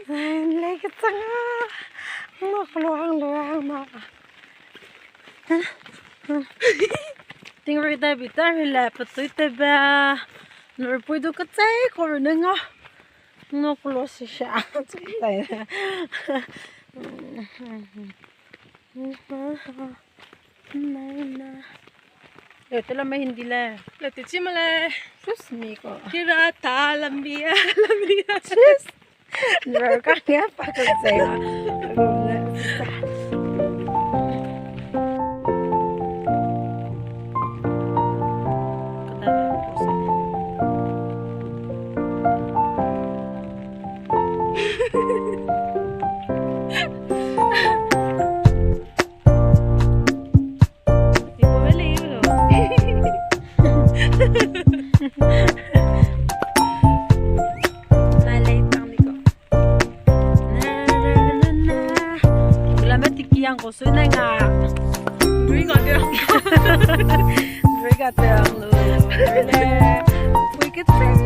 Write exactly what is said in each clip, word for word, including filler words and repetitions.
Ai, le ke chang a. Nok lo hang lo hang ma. Tingrui dai bi ta ri le petui te be. Nurpui du kachei ko ru ne nga. Nok lo si sha. Chai. Nai na. Leu te lam Hindi le. Leu te chi ma le. Sus mi ko. Kira ta lambi a, lambi a. Sus. Nrau ka ngia pa ka zai. Drink out there. Drink out there. We could drink.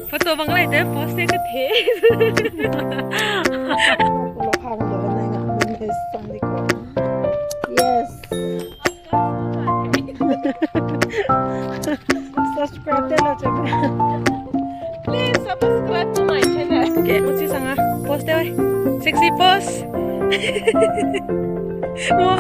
Photo bang lai de post ne ka the. Lo hang lo ne nga ne sang di ko. Yes. Subscribe te la chebe. Please subscribe to my channel. Okay, uchi sanga post de oi. Sexy pose. Wow.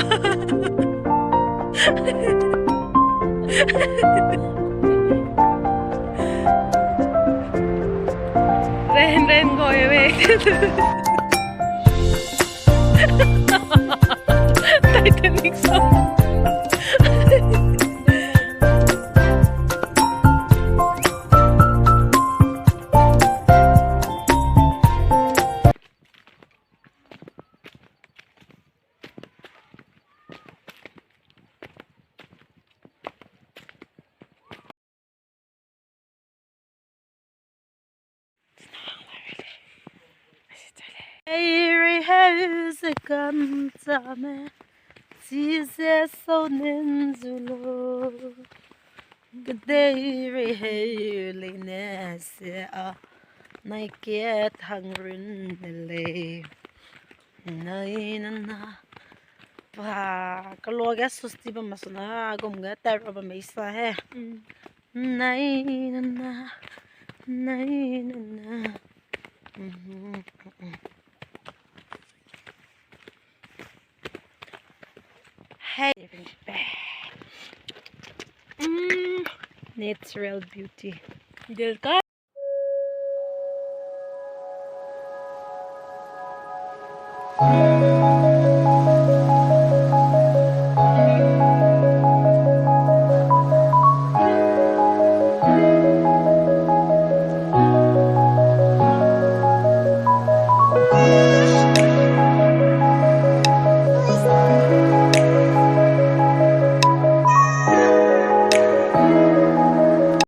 Ren, ren, go away. Titanic song. Ei rei heu ze kam chame, chize sau nen zu lo. Kedei rei heu leine se a, nai kat hang run ne lei. Nai na na. Pa, kalo ge susti bam ma suna, gum ge tat ra bam mei sa he. Mm. Nai na na, nai na na. Mhm, mhm. Hey. Mm. Natural beauty. Dil ka.